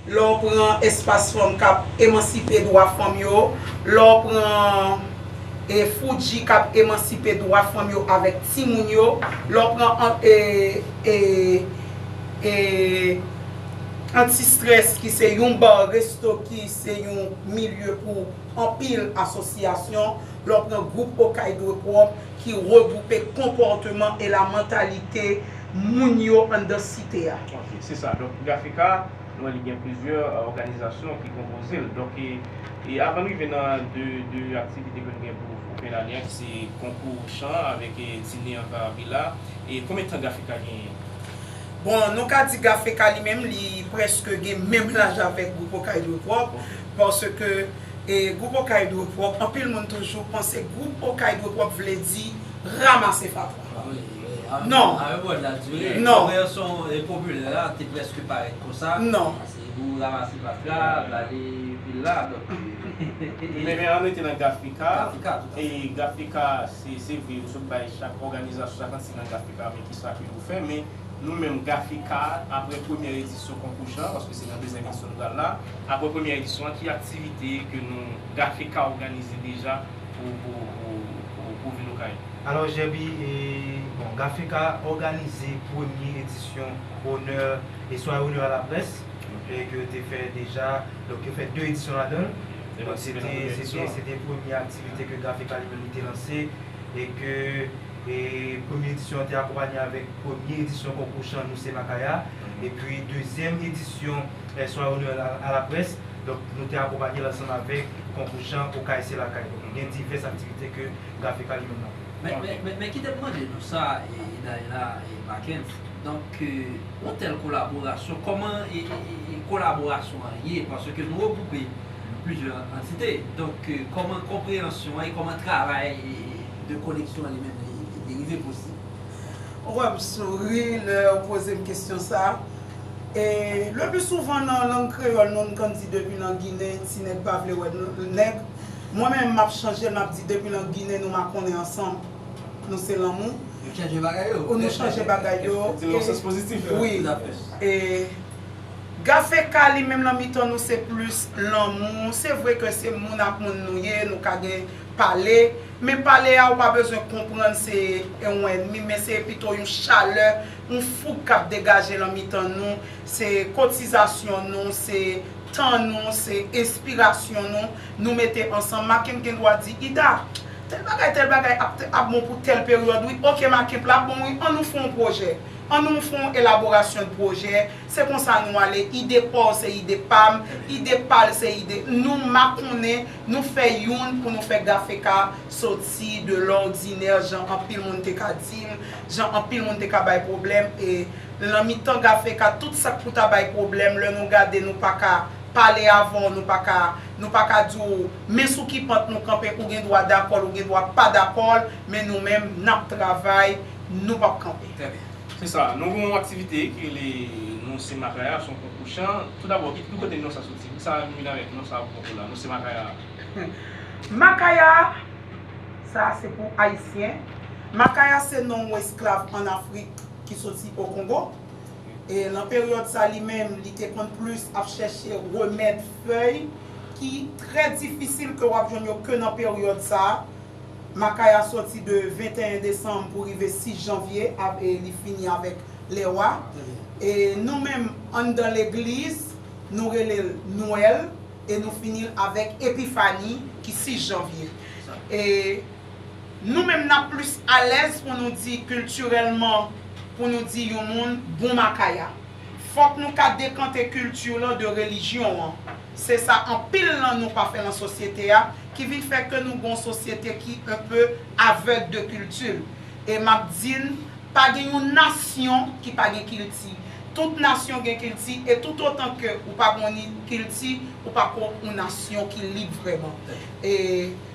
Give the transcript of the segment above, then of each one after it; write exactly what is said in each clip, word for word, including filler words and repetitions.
Lè w pran espas fanm k ap emansipe dwa fanm yo, lè w pran e Fuji k ap emansipe dwa fanm yo avèk timoun yo, lè w pran an- e, e, e, Anti-Stress ki se yon ba resto ki se yon milye pou anpil asosyasyon, lè w pran gwoup Okay Dwe Pwòp ki regwoupe konpòteman e la mantalite moun yo anndan site a. Ok, se sa. Donk, Gafeka, nou wè li gen plizyè, e, òganizasyon ki konpoze l. Donk, e, e avan n rive nan de, de aktivite ke nou gen pou, pou fen ane a, ki se konkou chan avèk, e, dine an karabela. E konbyen tan Gafeka genyen? Bon, nou ka di Gafeka li menm, li prèske gen menm laj avèk gwoup Okay Dwe Pwòp, paske, e, gwoup Okay Dwe Pwòp, anpil moun toujou panse gwoup Okay Dwe Pwòp vle di ranmase fatra. Ah wi, wi. Non. Avèk wòd la di wi. Non. Konpreyansyon, e, popilè a te prèske parèt konsa. Non. Se pou ranmase fatra, vale pil la, donk. Men, men ann rete nan Gafeka. Gafeka, tout à fait. E Gafeka, se, se vre, yo sot bay chak òganizasyon, chak antite nan Gafeka, men kisa ke yo fè, men nou menm Gafeka, apre premyè edisyon konkou chan, paske se nan dezyèm edisyon nou pral la, apre premyè edisyon an, ki aktivite ke nou, Gafeka òganize deja pou, pou, pou, pou, pou vil Okay? Alò, Jèbi, e, bon, Gafeka òganize premye edisyon onè, e swa onè a la près, e ke yo te fè deja, donk yo fè de edisyon ladan l. Donk, se te, se te, se te premye aktivite ke Gafeka li menm li te lanse, e ke, e, premye edisyon an te akonpanye avèk premye edisyon konkou chan Nou Se Makaya, epi dezyèm edisyon, e, swa onè a la, a la près, donk, nou te akonpanye l ansanm avèk konkou chan Okay Se Lakay. Donk, gen divès aktivite ke Gafeka li menm l ap fè. Men, men, men, men kite m mande nou sa, e, e Dayla, e Mackenz. Donk, e, yon tèl kolaborasyon, kòman, e, e, e, e kolaborasyon an ye? Paske nou regwoupe plizyè antite. Donk, e, kòman konpreyansyon an e kòman travay, e, e, de koneksyon an li menm li, li, li rive posib? Ou wè m souri lè w poze m kesyon sa. E, le pli souvan nan lang kreyòl, nou, nou konn di depi nan Ginen, ti nèg pa vle wè n-, nèg. Mwen menm, m ap chanje l, m ap di depi nan Ginen, nou makonnen ansanm. Nou se lanmou. Nou chanje bagay yo. Ou nou chanje bagay yo. Di nan sans pozitif. Wi. Tout à fait. E, Gafeka li menm nan mitan nou se plis lanmou. Se vre ke se moun ak moun nou ye, nou ka gen pale, men pale a ou pa bezwen konprann se yon ènmi, men se pito yon chalè, yon foug k ap degaje nan mitan nou. Se kotizasyon nou, se tan nou, se enspirasyon nou, nou mete ansanm. Maken gen dwa di, Ida, tèl bagay, tèl bagay ap, ap bon pou tèl peryòd, wi. Oke, Maken, l ap bon, wi. Ann nou fè yon pwojè. Ann nou fè yon elaborasyon de pwojè. Se konsa nou ale. Ide pa w se ide pa m, ide pa l se ide. Nou makonnen, nou fè youn pou nou fè Gafeka soti de lòdinè, jan anpil moun te ka di m, jan anpil moun te ka bay pwoblèm. E nan mitan Gafeka, tout sa k pou ta bay pwoblèm, lè nou gade, nou pa ka pale avè w, nou pa ka, nou pa ka di w, men sou ki pant nou kanpe, ou gen dwa dakò l, ou gen dwa pa dakò l, men nou menm, n ap travay, nou p ap kanpe. Trè byen. Se sa, nou gen yon aktivite ki rele Nou Se Makaya, se yon konkou chan. Toudabò, ki, ki kote non sa soti? Poukisa nou vin avèk non sa pou konkou la? Nou Se Makaya. Makaya, sa se pou Ayisyen. Makaya se non yon esklav ann Afrik ki soti o Kongo. E nan peryòd sa li menm, li te konn plis ap chèche remèd fèy ki trè difisil ke w ap jwenn yo ke nan peryòd sa. Makaya soti de venteyen desanm pou rive sis janvye, ap, e li fini avèk lè wa. E nou menm, anndan legliz, nou rele l Nwèl, e nou fini l avèk Epifani, ki sis janvye. E nou menm, n ap plis alèz pou nou di kiltirèlman, pou nou di yon moun bon Makaya. Fòk nou ka dekante kilti lan de relijyon an. Se sa anpil nan nou pa fè nan sosyete a, ki vin fè ke nou gon sosyete ki un peu aveugle de kilti. E m ap di n, pa gen yon nasyon ki pa gen kilti. Tout nasyon gen kilti, e tout otan ke ou pa gon ni kilti, ou pa ko yon nasyon ki lib vrèman. E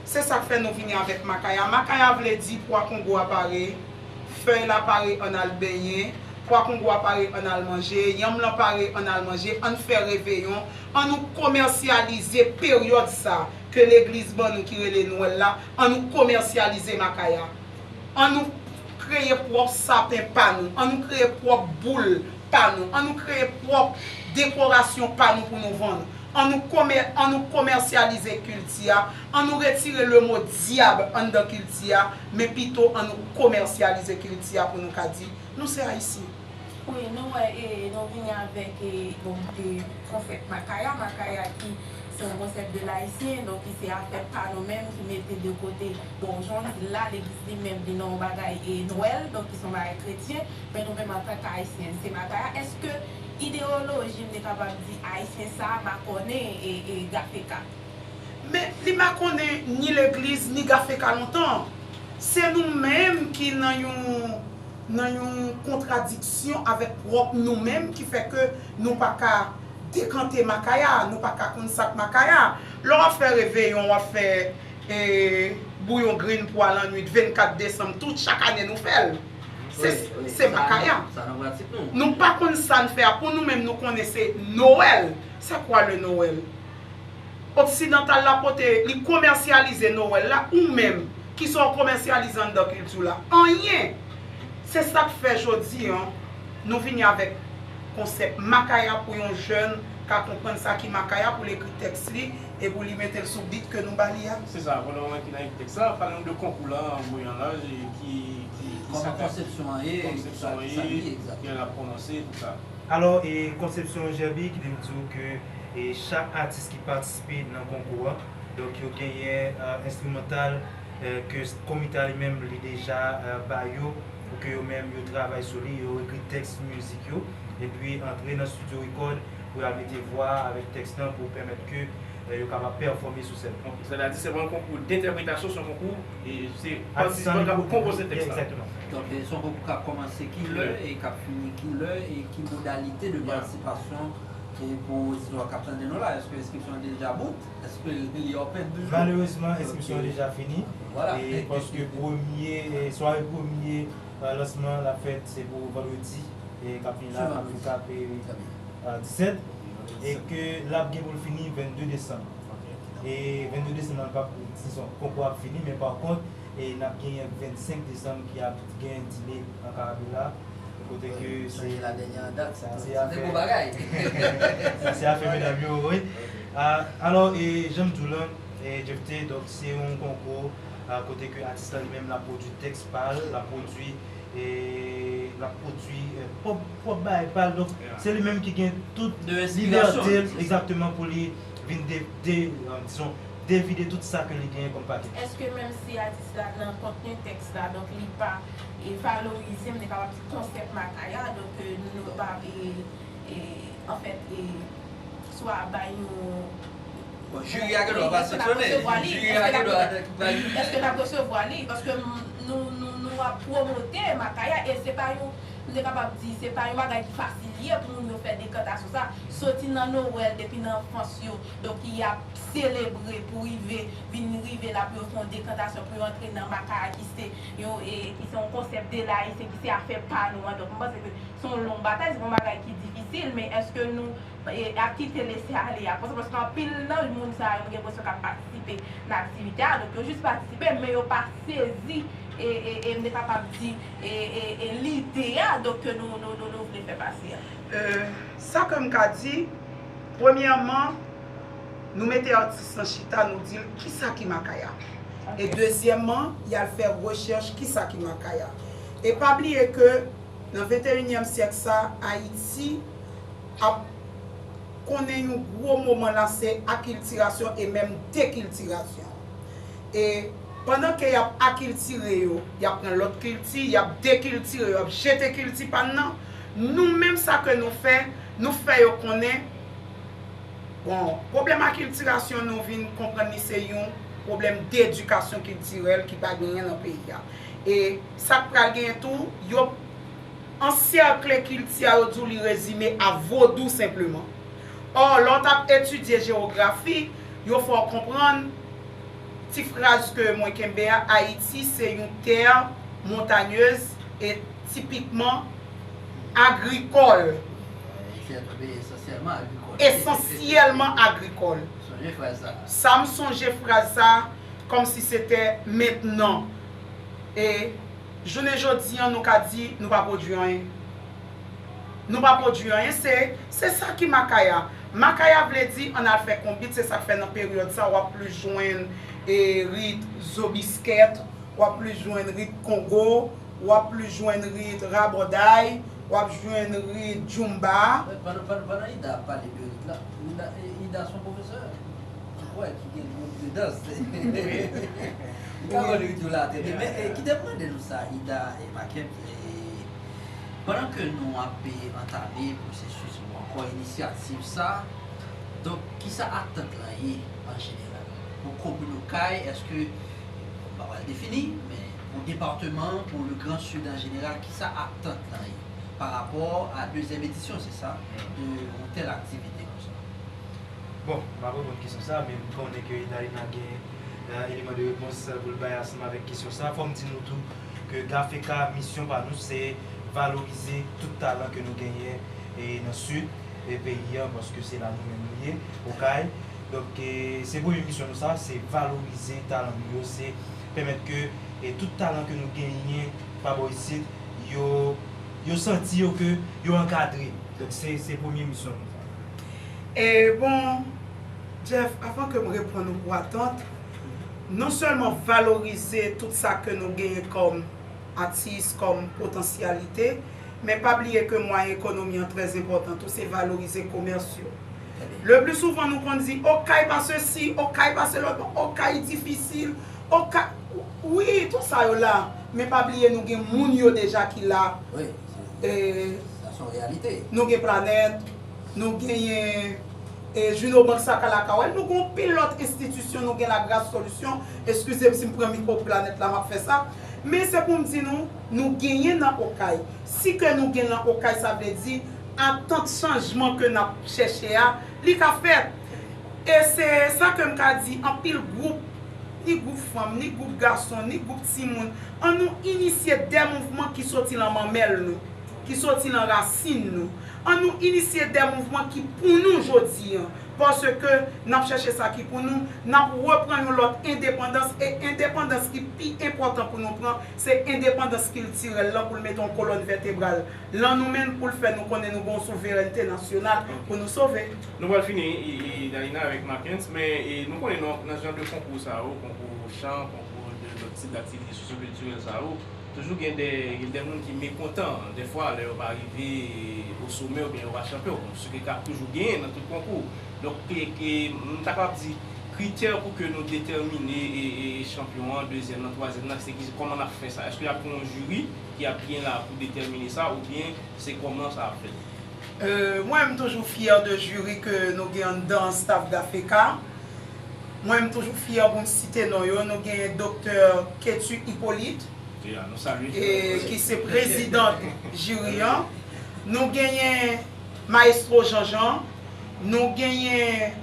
se sa k fè nou vini avèk Makaya. Makaya vle di pwa Kongo a pare, fèy la pare, ann al benyen, pwa Kongo a pare, ann al manje, yanm lan pare, ann al manje, ann fè reveyon, ann nou komèsyalize peryòd sa ke legliz ban nou ki rele Nwèl la, ann nou komèsyalize Makaya. Ann nou kreye pwòp sapen pa nou, ann nou kreye pwòp boul pa nou. An nou kreye pwòp dekorasyon pa nou pou nou vann. An nou komè-, an nou komèsyalize kilti a. An nou retire le mo dyab anndan kilti a. Men pito an nou komèsyalize kilti a pou nou ka di nou se Ayisyen. Wi, nou wè, e, nou vini avèk, e, bon, de konsèp makaya. Makaya ki se yon konsèp de l ayisyen, donk ki se afè pa nou menm, ki mete de kote. Bon, jan w di l la, legliz li menm, li nan yon bagay, e, Nwèl, donk ki se yon bagay kretyen, men nou menm antanke ayisyen, se makaya. Èske ideyoloji, m te kapab di, ayisyen sa a makònen, e, e, gafeka? Men li makònen ni legliz, ni gafeka lontan. Se nou menm ki nan yon, nan yon kontradiksyon avèk pwòp nou menm ki fè ke nou pa ka dekante makaya, nou pa ka konn sa k makaya. Lè w ap fè reveyon, w ap fè, e, bouyon grin pou al annwit vennkat desanm, tout chak ane nou fè l. Se, wi, wi, se sa makaya. Sa nan pratik nou. Nou pa konn sa n fè a pou nou menm, nou konnen se Nowèl. C'est quoi le Noël? Oksidantal la pote, li komèsyalize Nowèl la, ou menm, kisa w komèsyalize anndan kilti w la? Anyen! Se sa k fè jodi an, nou vini avèk konsèp makaya pou yon jèn ka konprann sa ki makaya pou l ekri tèks li e pou li mete l sou bit ke nou ba li a. Se sa, pandan w nan ekri tèks la, pale nou de konkou la, an voye an laj, e ki, ki, ki sa k ap, konsepsyon an ye, konsepsyon an ye, ki lè l ap kòmanse, tout sa. Alò, e, konsepsyon an, Jerby, kite m di w ke, e, chak atis ki patisipe nan konkou an, donk, yo genyen, e, enstrimantal, e, ke s-, komite a li menm li deja, e, ba yo, pou ke yo menm yo travay sou li, yo ekri tèks mizik yo, epi antre nan studio record pou y al mete vwa avèk tèks lan pou pèmèt ke, e, yo kapab pèfòme sou sèn. Ok, sètadi se pa yon konkou dentèpretasyon, se yon konkou, e, se patisipan k ap konpoze tèks la. Egzakteman. Donk, e, se yon konkou k ap kòmanse ki lè e k ap fini ki lè e ki modalite de patisipasyon e pou oditè k ap tande nou la? Èske enskripsyon an deja bout? Èske li open toujou? Malerezman, enskripsyon an deja fini. Vwala. E paske premye, e, sware premye, e, lansman an ap fèt, se pou vandredi, e, k ap vini la, k ap, k ap, e, e, disèt, e ke l ap gen pou l fini vennde desanm. E vennde desanm nan, l p ap, dizon, konkou ap fini, men pa kont, e n ap genyen vennsenk desanm ki ap gen dine an Karabela, kote ke se, se afè, se afè medam yo, wi. A, alò, e, jan m di w lan, e, Jeff T, donk, se yon konkou, a, kote ke atis la li menm l ap pwodui tèks pa l, l ap pwodui, e, l ap pwodui, e, pwòp, pwòp bagay pa l. Donk, se li menm ki gen tout libète l, egzakteman, pou li vin de, de, e, dizon, devide tout sa ke li genyen kòm pakèt. Èske menm si atis la nan kontni tèks la, donk li pa, e, valorize, m te kapab di konsèp makaya, donk, e, nou pa, e, e, anfèt, e, swa bay yon, bon, jiri a gen dwa pa sanksyone, jiri a gen dwa pa. Èske n ap resevwa li? Paske m, nou, nou, nou ap pwomote makaya, e se pa yon, m te kapab di, se pa yon bagay ki fasil ye pou moun yo fè dekantasyon sa. Soti nan Nowèl, depi nan anfans yo, donk y ap selebre pou rive, vin rive la pou yo fè yon dekantasyon, pou yo antre nan makaya ki se yon, e, ki se yon konsèp de l ayisyen, ki se afè pa nou an. Donk, m panse ke se yon long batay, se pa yon bagay ki difisil, men èske nou, e, ap kite lese ale a konsa? Paske anpil nan moun sa yo, m gen enpresyon k ap patisipe nan aktivite a, donk yo jis patisipe, men yo pa sezi, e, e, e m te kapab di, e, e, e lide a, donk ke nou, nou, nou, nou vle fè pase a. E, sa ke m ka di, premyèman, nou mete atis lan chita, nou di l kisa ki makaya. E dezyèmman, y al fè rechèch kisa ki makaya. E pa bliye ke nan venteyinyèm syèk sa, Ayiti ap konnen yon gwo moman la, se akiltirasyon e menm dekiltirasyon. E pandan ke y ap akiltire yo, y ap pran lòt kilti, y ap dekiltire yo, y ap jete kilti pa n nan, nou menm sa ke nou fè, nou fè yo konnen, bon, pwoblèm akiltirasyon nou vin konprann li se yon pwoblèm dedikasyon kiltirèl ki pa genyen nan peyi a. E sa k pral genyen tou, yo ansèkle kilti a, yo di w li rezime a vodou senpleman. Ò, lè w t ap etidye jewografi, yo fè w konprann, ti fraz ke mwen kenbe a, Ayiti se yon tè montanyez e tipikman agrikòl. Ayiti se yon peyi esansyèlman agrikòl. Esansyèlman agrikòl. Sonje fraz sa. Sa m sonje fraz sa, kòmsi se te mentnan. E jounen jodi an, nou ka di nou pa pwodui anyen. Nou pa pwodui anyen, se se sa ki makaya. Makaya vle di ann al fè konbit, se sa k fè nan peryòd sa w ap plis jwenn e, rit zobiskèt, w ap plis jwenn rit kongo, w ap plis jwenn rit rabòday, w ap jwenn rit djoumba. Pandan Ida ap pale de rit la, Ida se yon pwofesè ki kwè ki gen gwoup de dans. Li ka wè rit yo la tèt. Men kite m mande nou sa, Ida e Makens, pandan ke nou ap antame pwosesis ou ankò inisyativ sa, donk kisa atant lan ye an jeneral pou komin Okay? Èske, m pa pral defini, men pou depatman, pou le Grand Sud an jeneral, kisa atant lan ye pa rapò a dezyèm edisyon, se sa, de yon tèl aktivite konsa? Bon, m ap reponn kesyon sa, men m konnen ke Idalina gen eleman de repons pou l bay ansanm avèk kesyon sa. Fò m di nou tou ke GAFECA, misyon pa nou se valorize tout talan ke nou genyen nan sid peyi an, paske se la nou menm nou ye, Okay. Donk se premye misyon nou sa, se valorize talan nou yo, se pèmèt ke tout talan ke nou genyen pa bò isit, yo yo santi yo ke yo ankadre. Donk se se premye misyon nou sa. E bon, Jeff, avan ke m reponn ou pou atant, non sèlman valorize tout sa ke nou genyen kòm atis, kòm potansyalite, men pa bliye ke mwayen ekonomi an trè enpòtan tou, se valorize komès yo. Le pli souvan nou konn di Okay pa sesi, Okay pa selòt, Okay difisil, Okay, wi, tout sa yo la, men pa bliye nou gen moun yo deja ki la. Wi, sa se yon reyalite. Nou gen Planèt, nou genyen e, Juno Bank Sakalakawèl, nou gen yon pil lòt enstitisyon, nou gen Lagras Solisyon, eskize m si m pran mikwo Planèt la, m ap fè sa. Men se pou m di nou, nou genyen nan Okay. Si ke nou gen nan Okay, sa vle di atant chanjman ke n ap chèche a, li ka fèt. E se sa ke m ka di, anpil gwoup, ni gwoup fanm, ni gwoup gason, ni gwoup timoun, ann nou inisye de mouvman ki soti lan manmèl nou, ki soti lan rasin nou. Ann nou inisye de mouvman ki pou nou jodi an. Paske n ap chèche sa ki pou nou, n ap repran yon lòt endepandans, e endepandans ki pi enpòtan pou nou pran, se endepandans kiltirèl lan pou l mete yon kolòn vètebral lan nou menm, pou l fè nou konnen nou gen yon souverènte nasyonal pou nou sove. Nou pral fini, Idalina avèk Makens, men nou konnen nan jan de konkou sa yo, konkou chan, konkou de lòt tip daktivite sosyokiltirèl sa yo, toujou gen de gen de moun ki mekontan dèfwa lè yo pa rive o somè oubyen yo pa chanpyon. Bon, se ka k ap toujou genyen nan tout konkou. Donk, m ta kapab di, kritè pou ke nou detèmine chanpyon an, dezyèm nan, twazyèm nan, se ki kòman n ap fè sa? Èske ap gen yon jiri ki ap byen la pou detèmine sa, oubyen se kòman sa ap fèt? Mwen, m toujou fyè de jiri ke nou gen anndan staff GAFECA. Mwen, m toujou fyè pou m site non yo. Nou gen Doktè Ketty Hyppolite, ki se prezidant jiri an. Nou genyen Mayestwo Janjan. Nou genyen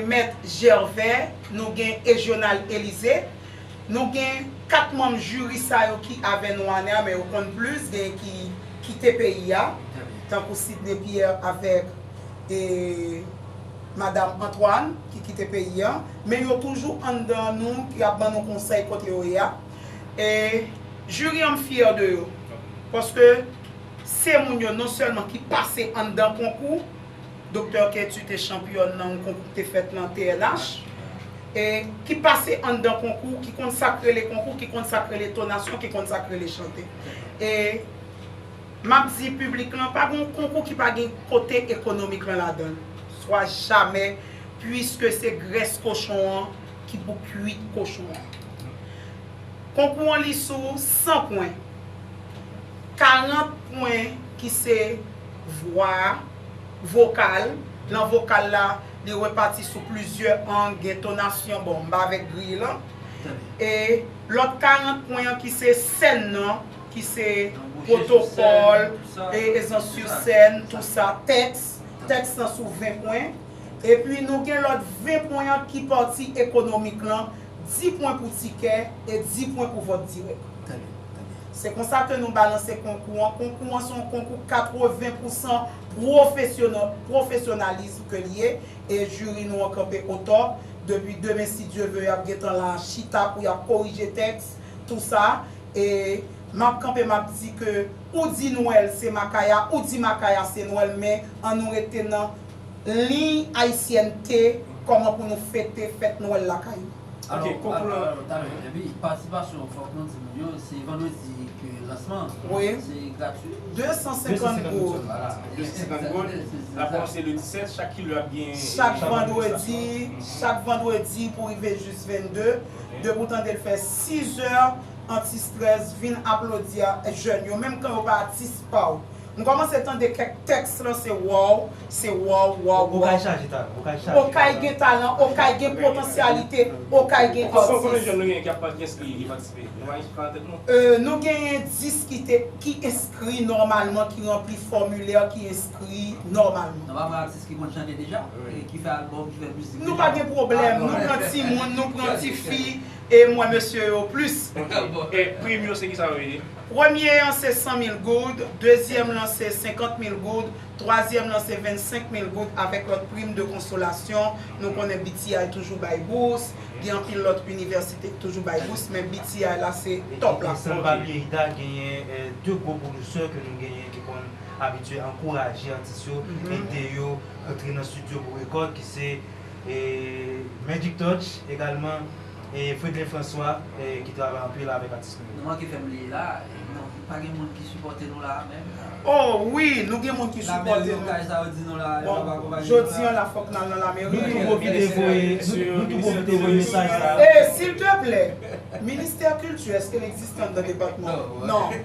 Mèt Jèvè. Nou gen Ejonald Elize. Nou gen kat manm jiri sa yo ki avè nou ane a, men yo konn plis, gen ki kite peyi a, tankou Sidney Pierre avèk e, Madam Antoine ki kite peyi a, men yo toujou anndan nou, ki ap ban nou konsèy kote yo ye a. E jiri an m fyè de yo, paske se moun yo non sèlman ki pase anndan konkou, Doktè Ketty te chanpyòn nan yon konkou ki te fèt nan T N H, e ki pase anndan konkou, ki konn sa k rele konkou, ki konn sa k rele tonasyon, ki konn sa k rele chante. E m ap di piblik lan, pa gen yon konkou ki pa gen kote ekonomik lan ladan l. Swa jamè, piske se grès kochon an ki pou kwit kochon an. Konkou an li sou san pwen. Karant pwen ki se vwa a, vokal. Lan vokal la, li repati sou plizyè ang, gen tonasyon, bon, m pa avèk griy lan. E lòt karant pwen an ki se sèn nan, ki se pwotokòl, prezans sou sèn, tou sa, tèks, tèks lan sou ven pwen. Epi nou gen lòt ven pwen an ki pati ekonomik lan, dis pwen pou tikè e dis pwen pou vòt dirèk. Se konsa ke nou balanse konkou an. Konkou an se yon konkou katreven pousan pwofesyonal, pwofesyonalizm ke l ye, e jiri nou an kanpe otòp. Depi demen, si Dye ve, y ap gentan la chita pou y ap korije tèks, tou sa. E m ap kanpe, m ap di ke Ou di Nwèl se Makaya, ou di Makaya se Nwèl, men ann nou rete nan liy ayisyènte, kòman pou nou fete fèt Nwèl lakay nou. Alò, alò, talè, epi patisipasyon, fòk nou di moun yo, se vandredi ke lansman an. Wi. Se gratui. De san senkant goud. Vwala. De san senkant goud. La kòmanse le disèt, chak kilè ap gen. Chak vandredi, chak vandredi pou rive jis vennde, depi w tande l fè sizè, Anti-Stress vin aplodi a jèn yo, menm kan yo pa atis pa w. M kòmanse tande kèk tèks lan se wow, se wow, wow, Okay wow. Chaje Talan, Okay Chaje Okay gen talan, Okay gen potansyalite, Okay gen Konbyen atis. Jèn nou gen ki ap patisipe, ki patisipe? Nou pa gen chif nan tèt nou? Euh, nou genyen dis ki te ki enskri nòmalman, ki ranpli fòmilè, ki enskri nòmalman. Nan pa mwen atis ki konn chante deja, e ki fè albòm, ki fè mizik. Nou pa gen pwoblèm, nou pran timoun, nou pran tifi, e m wè mesye yo plis. E prim yo se kisa yo ye? Premye an se san mil goud, dezyèm lan se senkant mil goud, twazyèm lan se vennsenk mil goud avèk lòt prim de konsolasyon. Nou konnen B T I toujou bay bous, gen anpil lòt inivèsite ki toujou bay bous, men B T I la se top la. E san pa bliye Ida genyen de gwo pwodisè ke nou genyen ki konn abitye ankouraje atis yo, ede yo antre nan estidyo pou rekòd, ki se e Magic Touch, egalman e Fredlin François, e ki travay anpil avèk atis nou yo. Nou manke fè m bliye la, non, pa gen moun ki sipòte nou la menm. Oh wi, nou gen moun ki sipòte nou. Kay sa yo di nou la, yo Bon, pa akonpaye nou jodi la. An la fòk n al nan Nou lameri. tou pwofite voye, nou nou tou pwofite voye mesaj sa. E silteplè, ministè kilti, èske l egziste anndan depatman? Non.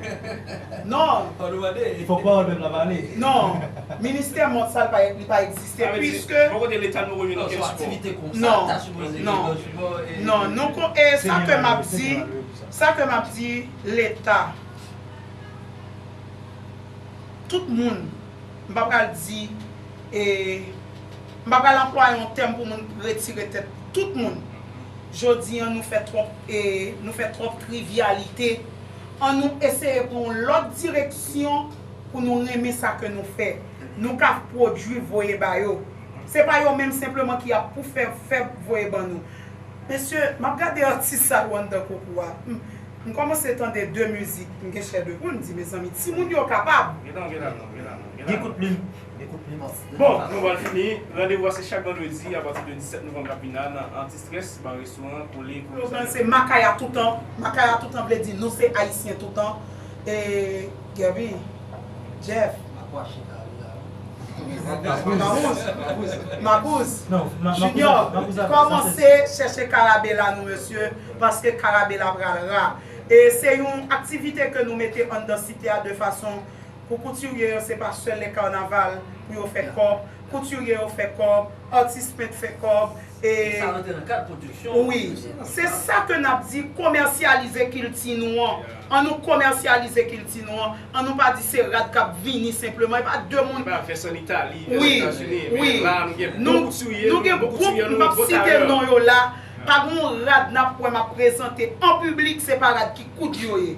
Non. Fò nou mande. Fòk pawòl pèp la pale. Non. Ministè mòd sa, li pa, li pa egziste, piske Bon kote Leta nou revyen nan Non, se kèk yon sipò. aktivite konsa, Non. ta sipoze Non. gen sipò e Non, nou kon, e sa ke m ap di, sa ke m ap di, Leta, tout moun, m pa pral di, e, m pa pral anplwaye yon tèm pou moun retire tèt tout moun. Jodi an, nou fè twòp, e, nou fè twòp trivyalite. Ann nou eseye pran yon lòt direksyon pou nou renmen sa ke nou fè. Nou ka pwodui voye ba yo. Se pa yo menm senpleman ki ap pou fè, fè voye ban nou. Mesye, m ap gade atis sa yo anndan konkou a. M, m kòmanse tande de mizik, m gen chè de poul, m di, mezanmi, timoun yo kapab. Gentan, gentan, non, gentan, non, Gen gentan. Kout Plim, gen Kout Plim. Bon, nou pral fini. Randevou a se chak vandredi apati de disèt novanm k ap vini la nan Anti-Stress, ba restoran, kole, kole. Slogan se Makaya toutan. Makaya toutan vle di nou se Ayisyen toutan. E, Gaby, Jeff, Makwa chita li la. Mamouz, Makouz, Non, ma- Junior, Makouza, Makouza, kòmanse chèche Karabela nou, mesye, paske Karabela pral ra. E se yon aktivite ke nou mete anndan site a de fason pou koutirye yo, se pa sèl lè kanaval pou yo fè kòb. Koutirye yo fè kòb, atis pent fè kòb, e Sa rantre nan kad pwodiksyon. Wi, se sa ke n ap di, komèsyalize kilti nou an. Ann nou komèsyalize kilti nou an. Ann nou pa di se rad k ap vini senpleman. E pa de moun. Ba fè sa an Itali, Wi, Ozetazini, wi. Men la nou gen Nou, bon koutye, nou gen bon gwoup, koutye, m ap bon site talè. Non yo la. Pa gen yon rad n ap wè m ap prezante an piblik, se pa rad ki koud yo ye.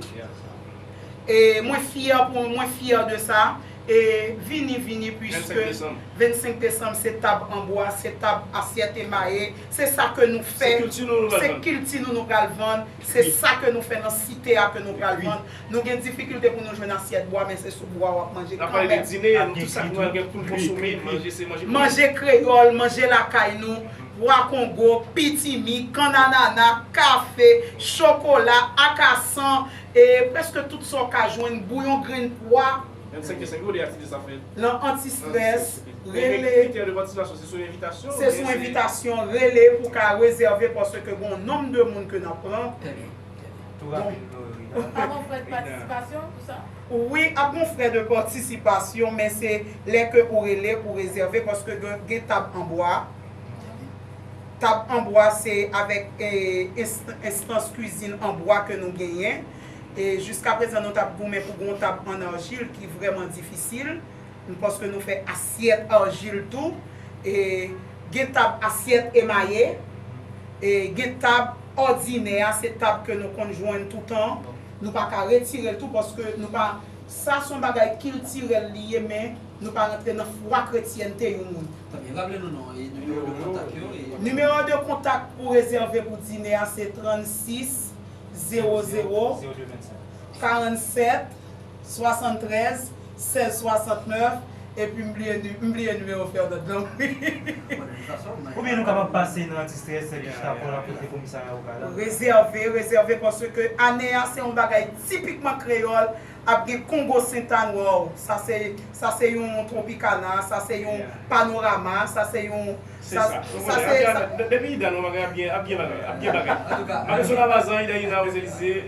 E mwen fyè pou mwen fyè de sa. E vini, vini, Vennsenk piske desanm. Vennsenk desanm, se tab an bwa, se tab asyèt emaye, se sa ke nou fè, Se kilti nou, nou pral se vann. Kilti nou nou pral vann, se sa ke nou fè nan site a ke nou pral vann. Nou gen difikilte pou nou jwenn asyèt bwa, men se sou bwa w ap manje N ap pale de kanmenm. dine, tout sa k nou gen pou n konsome, manje se manje. Manje kreyòl, manje lakay nou, pwa kongo, pitimi, kannanana, kafe, chokola, akasan, e prèske tout sa w ka jwenn, bouyon grenn pwa, Vennsenk desanm, ki kote aktivite sa fèt? Nan Anti-Stress, Men rele. Kritè de patisipasyon, se sou envitasyon? Se sou envitasyon, rele pou ka rezève paske gen yon nonb de moun ke n ap pran. Trè byen. Tou rapid, nou, Rina. Pa gon frè de patisipasyon pou sa? Wi, ap gon frè de patisipasyon, men se lè ke ou rele pou rezève paske gen, gen tab an bwa. Tab an bwa se avèk e, enst- enstans kwizin an bwa ke nou genyen. E jiska prezan nou t ap goumen pou gon tab an arjil ki vrèman difisil. Paske nou fè asyèt arjil tou. E gen tab asyèt emaye. E gen tab òdinè a, se tab ke nou konn jwenn toutan. Nou pa ka retire l tou paske nou pa, sa se yon bagay kiltirèl li ye, men nou pa rantre nan fwa kretyènte yon moun. Trè byen, raple nou non e nimewo de kontak yo. E Nimewo de kontak pou rezève pou dine a se trannsis zewo zewo karannsèt swasanntrèz, sèz swasannèf, epi m bliye ni- m bliye nimewo Fernand lan. Oubyen nou kapab pase nan distrè sèvis lakòl akote komisarya Okala. Rezève, rezève paske ane a se yon bagay tipikman kreyòl. Ap gen Kongo Sentàn, wow, sa se sa se yon Tropicana, sa se yon Panorama, sa se yon Se sa. Ou konnen, ap gen depi Ida nan bagay, ap gen ap gen bagay, ap gen bagay. Ap gen sou Labazan, Ida Ida Ozelize.